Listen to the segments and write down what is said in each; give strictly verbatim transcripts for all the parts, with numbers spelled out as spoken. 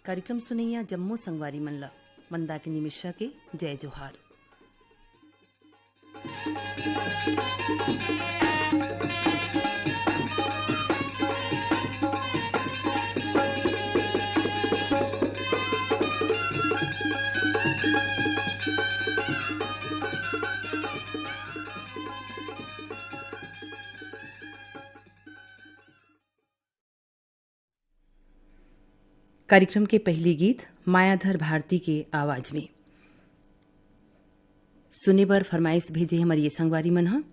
कार्यक्रम सुनइया जम्मो संगवारी मन ल मंदाकिनी मिश्रा के जय जोहार। कार्यक्रम के पहली गीत मायाधर भारती के आवाज में। सुने बर फरमाइश भेजे हमर ये संगवारी मन ह।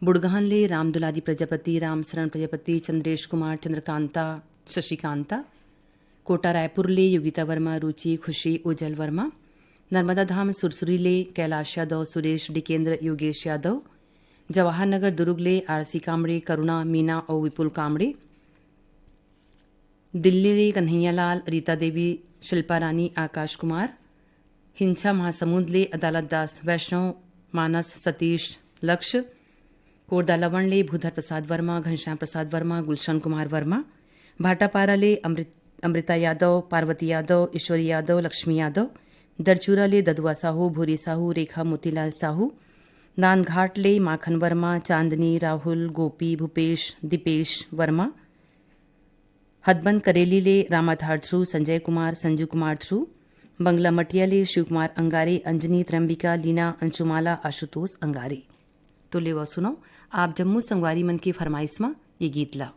बुड़गहन ले रामदुलारी प्रजापति, रामशरण प्रजापति, चंद्रेश कुमार, चंद्रकांता, शशिकांता। कोटा रायपुर ले योगिता वर्मा, रुचि, खुशी, उज्जल वर्मा। नर्मदा धाम सुरसुरी ले कैलाश यादव, सुरेश, डिकेंद्र, योगेश यादव। जवाहर नगर दुर्ग ले आरसी कामड़े, करुणा, मीना अउ विपुल कामड़े। दिल्ली ले कन्हैया लाल, रीता देवी, शिल्पा रानी, आकाश कुमार। हिंसा महासमुंद ले अदालत दास, वैष्णव, मानस, सतीश, लक्ष्य। कोरदालावण ले भूधर प्रसाद वर्मा, घनश्याम प्रसाद वर्मा, गुलशन कुमार वर्मा। भाटापारा ले अमृत-, अमृता यादव, पार्वती यादव, ईश्वरी यादव, लक्ष्मी यादव। दरचूरा ले ददुआ साहू, भूरी साहू, रेखा मोतीलाल साहू। नांदघाट ले माखन वर्मा, चांदनी, राहुल, गोपी, भूपेश, दीपेश वर्मा। हदबंद करेली ले रामाधार थ्रू, संजय कुमार, संजू कुमार थ्रू। बंगला मटिया ले शिव कुमार अंगारे, अंजनी, त्रंबिका, लीना, अंशुमाला, आशुतोष अंगारे। तो लेवा सुनो आप जम्मू संगवारी मन के फरमाइश मा ये गीत ला।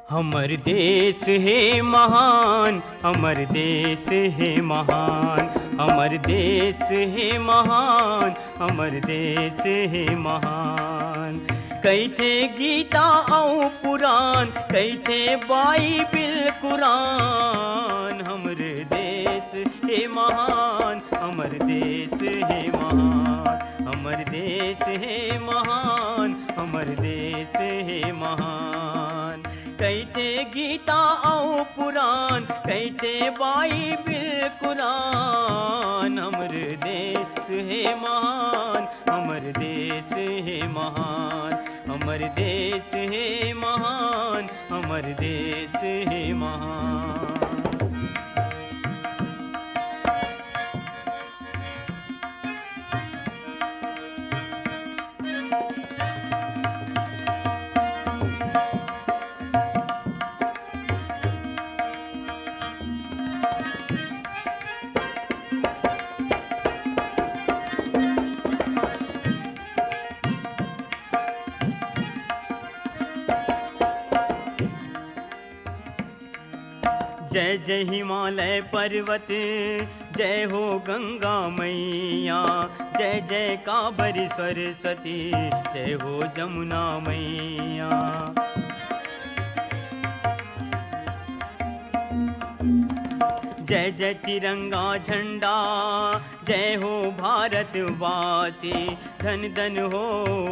हमर देश हे महान, हमर देश हे महान, हमर देश हे महान, हमर देश हे महान। कहिथे गीता अउ पुराण, कहिथे बाइबिल कुरान। हमर देश हे महान, हमर देश हे महान, हमर देश हे महान, हमर देश हे महान। कहिथे गीता अउ पुराण, कहिथे बाइबिल कुरान। हमर देश हे महान, हमर देश हे महान, हमर देश हे महान, हमर देश हे महान। जय जय हिमालय पर्वत, जय हो गंगा मैया, जय जय काबर सरस्वती, जय हो जमुना मैया। जय जय तिरंगा झंडा, जय हो भारतवासी, धन धन हो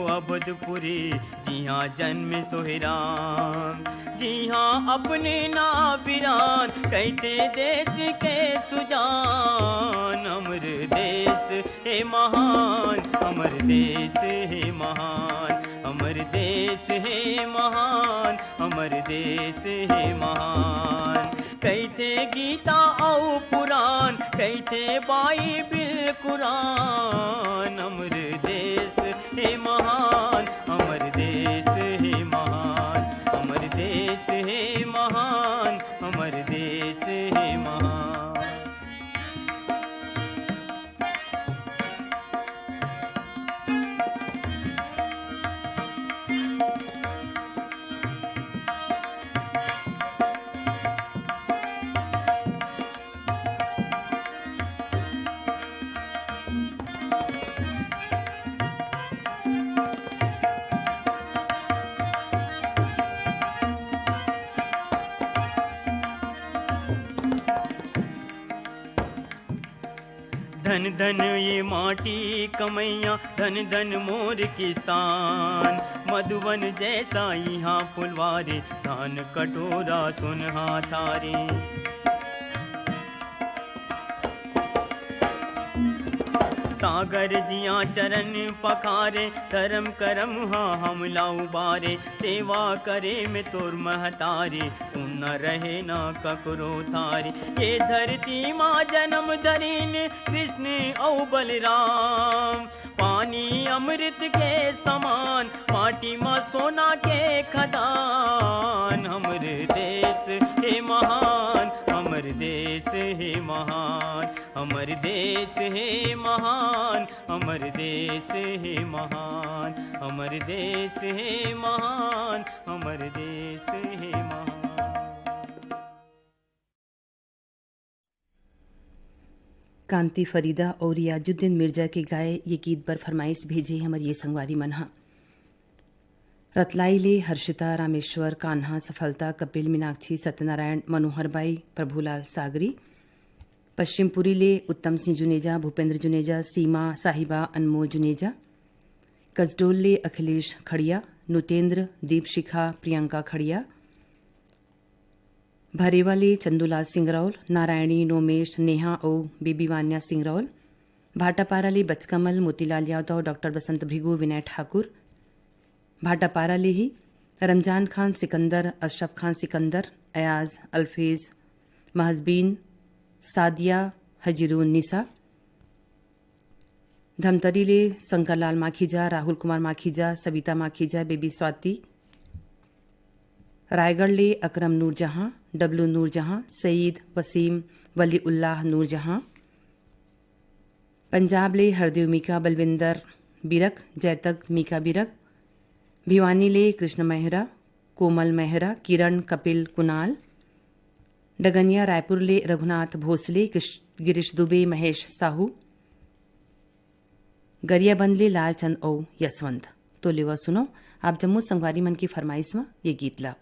अवधपुरी, जिहाँ जन्म सोहराम, जिहाँ अपने ना बिरान, कहिथे देश के सुजान। हमर देश हे महान, हमर देश हे महान, हमर देश हे महान, हमर देश हे महान। कहिथे गीता अउ पुराण, कहिथे बाइबिल कुरान। हमर देश हे महान, हमर देश हे महान, हमर देश हे महान, हमर देश हे महान। धन धन ये माटी कमैया, धन धन मोर किसान। मधुबन जैसा इहाँ फुलवारी, धान कटोरा सोनहा थारी। सागर जिया चरण पखारे, धरम करम हा हमला उबारे। सेवा करे में तोर महतारी, सुन रहे ना ककरो थारी। ये धरती मा जन्म धरिन कृष्ण अउ बलराम। पानी अमृत के समान, माटी मा सोना के खदान। हमर देश हे महान, हमर देश हे महान, हमर देश हे महान, हमर देश हे महान, हमर देश हे महान, हमर देश हे महान। कांति फरीदा अउ रियाजुद्दीन मिर्जा के गाए ये गीत बर फरमाइश भेजे हमर ये संगवारी मन ह। रतलाई ले हर्षिता, रामेश्वर, कान्हा, सफलता, कपिल, मीनाक्षी, सत्यनारायण, मनोहर बाई, प्रभुलाल सागरी। पश्चिमपुरी ले उत्तम सिंह जुनेजा, भूपेंद्र जुनेजा, सीमा, साहिबा, अनमोल जुनेजा। कसडोल ले अखिलेश खड़िया, नुतेंद्र, दीपशिखा, प्रियंका खड़िया। भरेवा ले चंदूलाल सिंगरौल, नारायणी, नोमेश, नेहा अउ बेबी वान्या सिंगरौल। भाटापारा ले बचकमल, मोतीलाल यादव, डॉक्टर बसंत भृगु, विनय ठाकुर। भाटापारा ले ही रमजान खान सिकंदर, अशरफ खान सिकंदर, अयाज, अल्फेज, महजबीन, सादिया, हजीरुन निसा। धमतरी ले शंकरलाल माखीजा, राहुल कुमार माखीजा, सविता माखीजा, बेबी स्वाति। रायगढ़ ले अकरम नूरजहां, डब्लू नूरजहां, सईद वसीम, वलीउल्लाह नूरजहां। पंजाब ले हरदेव मीका, बलविंदर बिरक, जैतक मीका बिरक। भिवानी ले कृष्ण मेहरा, कोमल मेहरा, किरण, कपिल, कुणाल। डगनिया रायपुर ले रघुनाथ भोसले, किश-, गिरीश दुबे, महेश साहू। गरियाबंद ले लालचंद अउ यशवंत। तो लेवा सुनो आप जम्मो संगवारी मन की फरमाइश म ये गीत ला।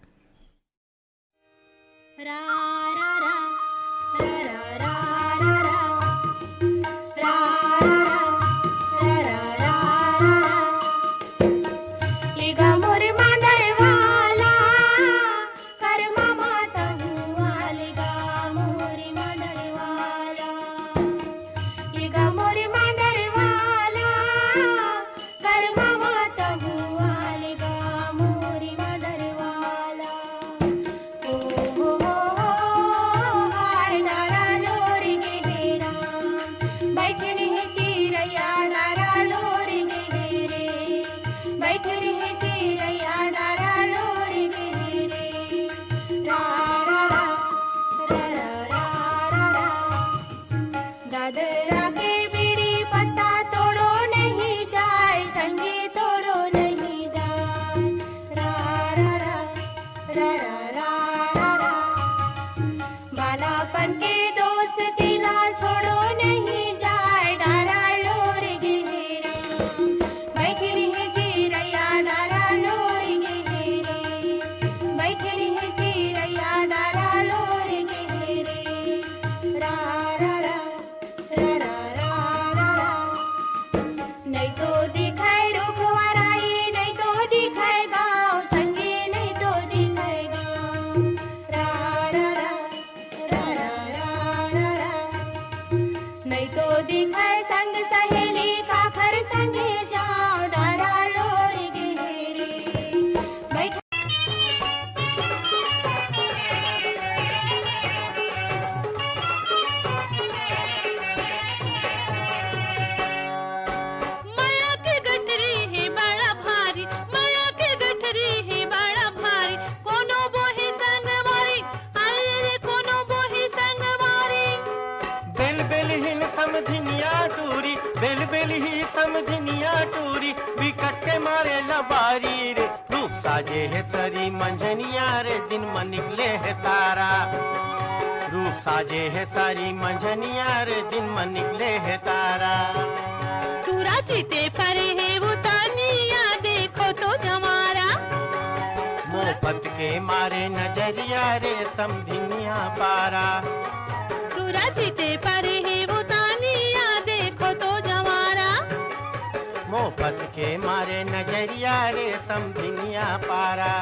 मारे नजरिया रे समधिनिया पारा।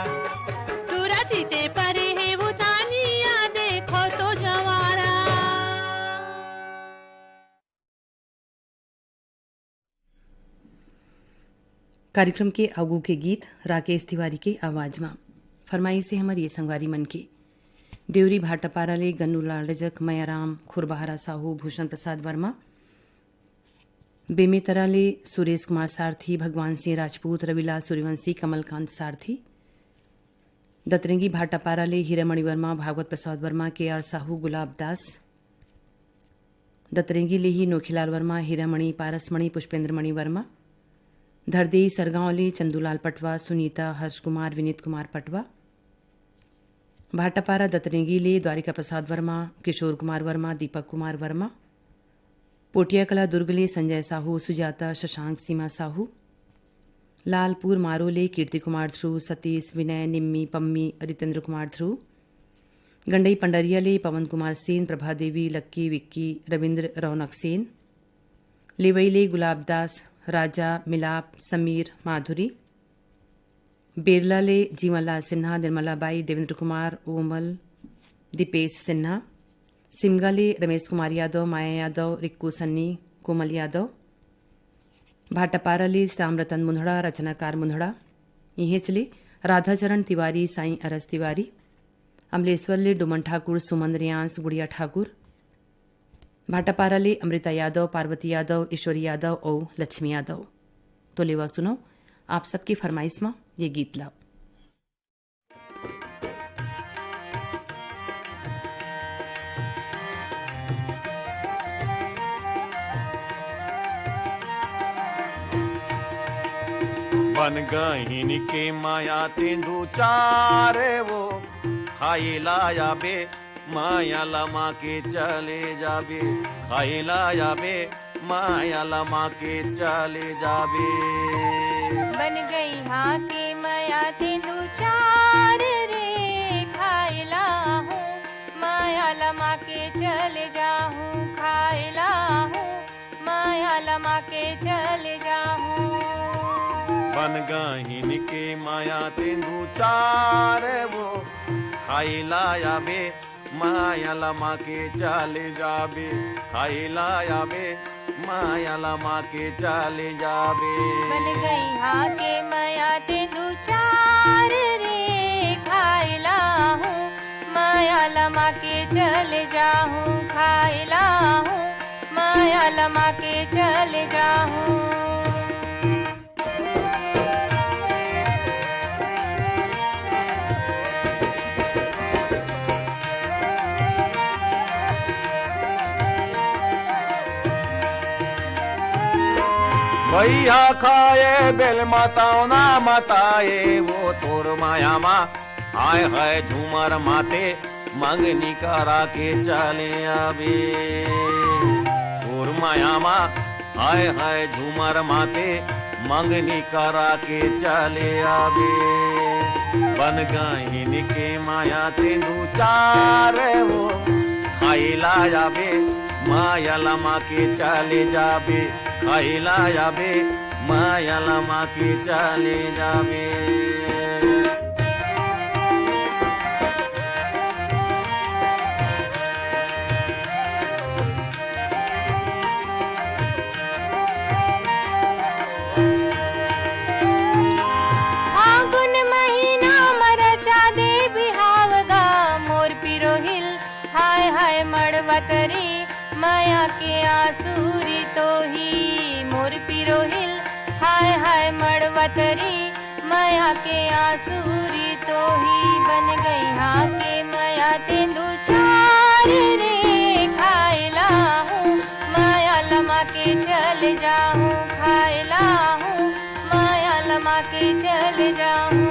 टूरा जीते परे हे भूतानिया, देखो तो जवारा। कार्यक्रम के आगू के गीत राकेश तिवारी के आवाज म। फरमाइश हे हमर ये संगवारी मन के। देवरी भाटापारा ले गन्नूलाल रजक, मयाराम खुरबहारा साहू, भूषण प्रसाद वर्मा। बेमेतरा ले सुरेश कुमार सारथी, भगवान सिंह राजपूत, रविलाल सूर्यवंशी, कमलकांत सारथी। दतरेंगी भाटापारा ले हीरामणि वर्मा, भागवत प्रसाद वर्मा, के आर साहू, गुलाब दास। दतरेंगी ले ही नोखीलाल वर्मा, हीरामणि, पारसमणि, पुष्पेंद्रमणि वर्मा। धरदेई सरगांव ले चंदूलाल पटवा, सुनीता, हर्ष कुमार, विनीत कुमार पटवा। भाटापारा दतरेंगी ले द्वारिका प्रसाद वर्मा, किशोर कुमार वर्मा, दीपक कुमार वर्मा। पोटिया कला दुर्ग ले संजय साहू, सुजाता, शशांक, सीमा साहू। लालपुर मारो ले कीर्ति कुमार ध्रुव, सतीश, विनय, निम्मी, पम्मी, रितेंद्र कुमार ध्रुव। गंडई पंडरिया ले पवन कुमार सेन, प्रभा देवी, लक्की, विक्की, रविंद्र, रौनक सेन। लेवई ले गुलाब दास, राजा, मिलाप, समीर, माधुरी। बेरला ले जीवनलाल सिन्हा, निर्मला बाई, देवेंद्र कुमार, ओमल, दीपेश सिन्हा। सिमगा ले रमेश कुमार यादव, माया यादव, रिक्कू सन्नी, कोमल यादव। भाटापारा ले श्याम रतन मुंधड़ा, रचनाकार मुंधड़ा। इहेच ले राधाचरण तिवारी, साईं अरस तिवारी। अमलेश्वर ले डुमन ठाकुर, सुमन रियांस, गुड़िया ठाकुर। भाटापारा ले अमृता यादव, पार्वती यादव, ईश्वरी यादव अउ लक्ष्मी यादव। तो लेवा सुनो आप सबके फरमाइश म ये गीत ला। बन गहिन के माया तेंदू चारे वो खाई लाया बे माया लमा के चले जाबे, खाई लाया बे माया लमा के चले जाबे। बन गई हाँ के माया तेंदू चार रे, खाए ला हूँ माया लमा के चले जाहूँ, खाए ला हूँ माया लमा के चले जाहूँ। बन गहिन के माया तेंदू चार वो खाई लाया बे माया लमा के चले जाबे, खाई लाया बे माया लमा के चले जाबे। बन गई हाँ के माया तेंदू चार रे, खाए ला हूँ माया लमा के चले जाहूँ, खाए ला हूँ माया लमा के चले जाहूँ। भैया खाए बेल मताओ ना मताए वो तोर माया मा हाय हाय झूमर माते मंगनी करा के चले आबे। तोर माया मा हाय हाय झूमर माते मंगनी करा के चले आबे। बन गहिन के माया तेंदू चार वो खाई लाया बे माया लमा के चले जाबे, खाई लाया बे माया लमा के चले जाबे। फागुन महीना म रचा दे बिहाव गा मोर पिरोहिल, हाय हाय मड़वतरी माया के आंसू री तोही मोर पिरोहिल, हाय हाय मड़वतरी माया के आंसू री तोही। बन गई हाँ के माया तेंदू चार रे, खाए ला हूँ माया लमा के चले जाहूँ, खाए ला हूँ माया लमा के चले जाहूँ।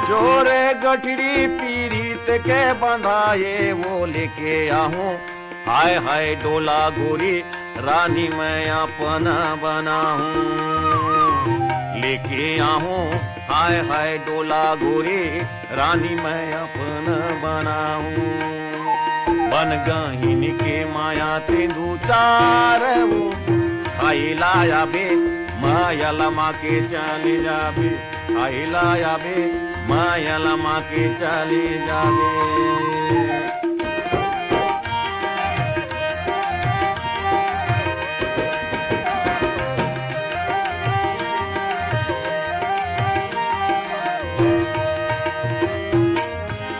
जोरे गठरी पीरित के बंधाए वो लेके आहूँ। हाय हाय डोला गोरी रानी मैं अपना बनाहूँ। लेके आहूं हाय हाय डोला गोरी, रानी मैं अपन बनाहूं। बन गहिन के माया तेंदू चार वो, खाई लाया बे, माया लमा के चले जाबे, खाई लाया बे, माया लमा के चले जाबे।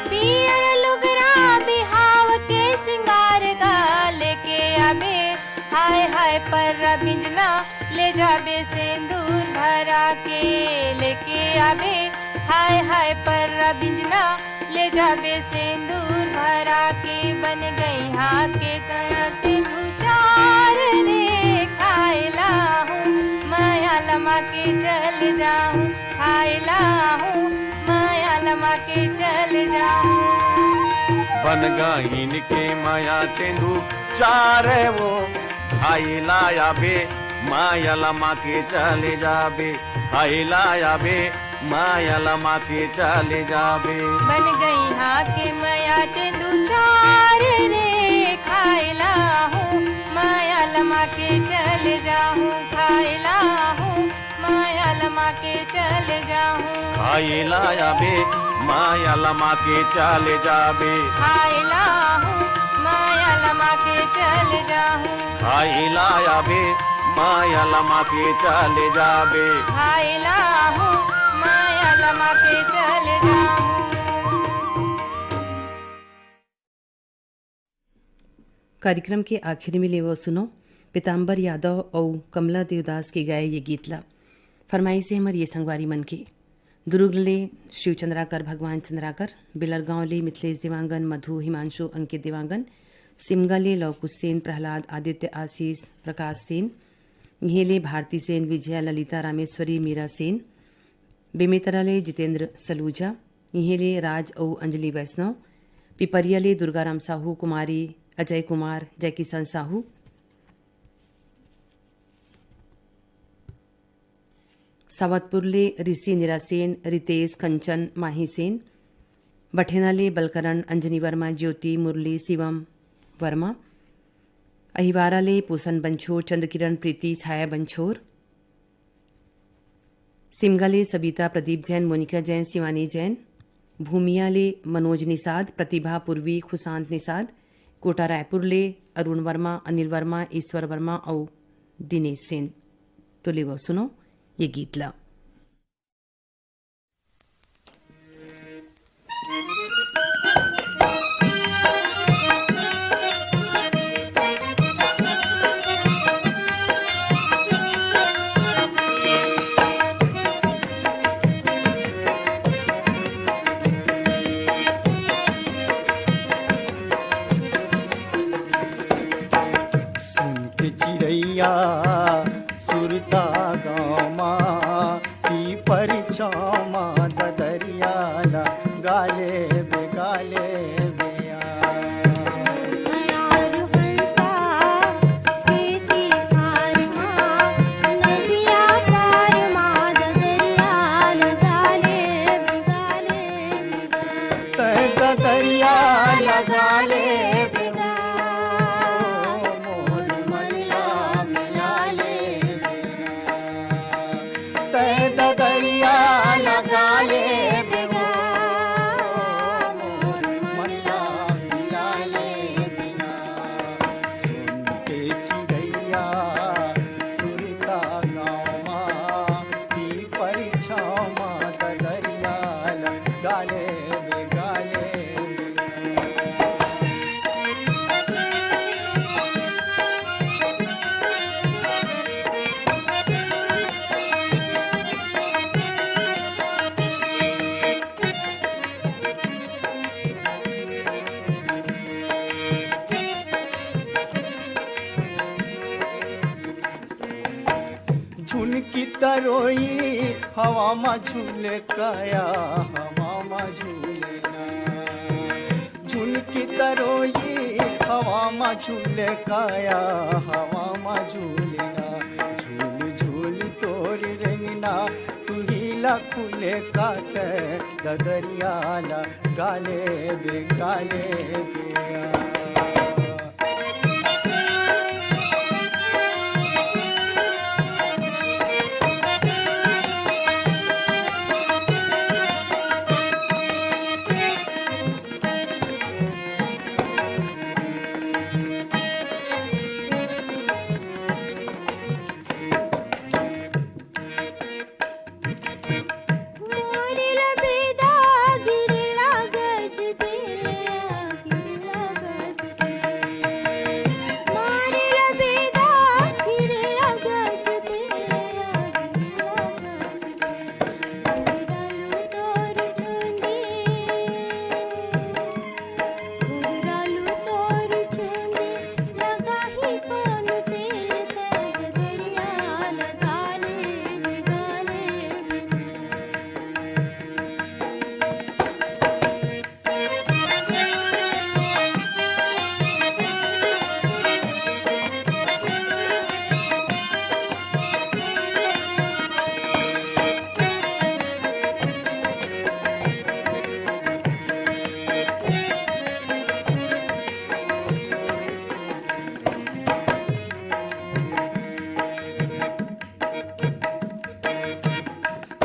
पियर लुगरा बिहाव के सिंगार का लेके आबे, हाय हाय पर्रा बिंजना ले जाबे, सेंदूर भरा के लेके आबे, हाय हाय पर्रा बिंजना ले जाबे, सेंदूर भरा के। बन गई हाथ के कया तेंदू चार रे, खाए लाहूं माया लमा के चल जाहूं, खाए लाहूं माया लमा के चल जाहूं। बन गहिन के माया तेंदू चार वो, खाई लाया बे, माया लमा के चले जाबे, खाई लाया बे, माया लमा के चले जाबे। बन गई हाथ के माया तेंदू चार रे, खाए लाहूं माया लमा के चले जाहूं, खाए लाहूं माया लमा के चले जाहूं। खाए लाया बे, माया लमा के चले जाबे। खाए लाहूं माया लमा के चले जाहूं। खाए लाया बे, माया लमा के चले जाबे। खाए लाहूं माया लमा के चले जाहूं। कार्यक्रम के आखिरी में लेवव सुनो पीताम्बर यादव अउ कमला देवदास के गाए ये गीत ला। फरमाइश हे हमर ये संगवारी मन के। दुर्ग ले शिव चंद्राकर, भगवान चंद्राकर, बेलरगांव ले मिथिलेश देवांगन, मधु, हिमांशु, अंकित देवांगन, सिमगा ले लवकुश सेन, प्रहलाद, आदित्य, आशीष, प्रकाश सेन, इहें ले भारती सेन, विजया, ललिता, रामेश्वरी, मीरा सेन, बेमेतरा ले जितेंद्र सलूजा, इहें ले राज अउ अंजलि वैष्णव, पिपरिया ले दुर्गाराम साहू, कुमारी, अजय कुमार, जयकिशन साहू, सावतपुर ले ऋषि निरा सेन, रितेश, कंचन, माही सेन, बठेना ले बलकरण, अंजनी वर्मा, ज्योति, मुरली, शिवम वर्मा, अहिवारा ले पूसन बंछोर, चंद्रकिरण, प्रीति, छाया बंछोर, सिमगा ले सबिता, प्रदीप जैन, मोनिका जैन, शिवानी जैन, भूमिया ले मनोज निषाद, प्रतिभा, पूर्वी, खुशांत निषाद, कोटा रायपुर ले अरुण वर्मा, अनिल वर्मा, ईश्वर वर्मा अउ दिनेश सेन। तो लेवव सुनो ये गीत ला। सुन के चिरैया सुरता गाँव मा, पीपर छाँव मा ददरिया ला गाले बे, गाले बे आ। मयार हंसा खेती खार मा, नदिया पार मा ददरिया ला गाले बे, गाले बे आ। तैं ददरिया ला गाले बे गा, मोर मन ला मिला ले बे गा। तैं ददरिया ला गाले बे गा, मोर मन ला मिला ले बे गा। सुन के चिरैया सुरता गाँव मा, पीपर छाँव मा ददरिया ला गाले बे, गाले बे। झुनकी तरोई हवा मा झूले काया, हवा मा झूले ना। झुनकी तरोई हवा मा झूले काया, हवा मा झूले ना। झूल झूल तोर रेंगना ला खुले कात ददरिया ला गाले बे, गाले बे।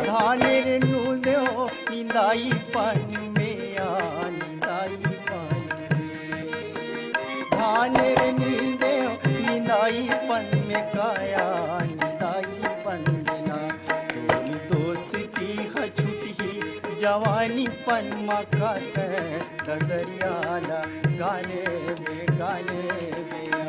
धानेर नूल देव निंदाई पन में आ, निंदाई पन में। धानेर नूल देव निंदाई पन में काया, निंदाई पन में ना। तोरी दोस्ती ह छुटही जवानी पन मा कात ददरिया ला गाले बे, गाले बे आ।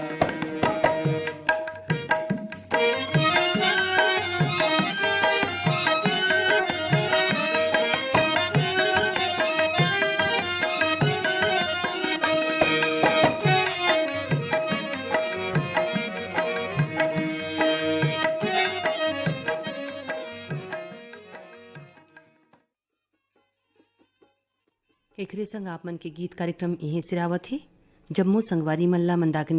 एकरे संग आप मन के गीत कार्यक्रम इहें सिरावत हे। जम्मो संगवारी मन ला मंदाकिनी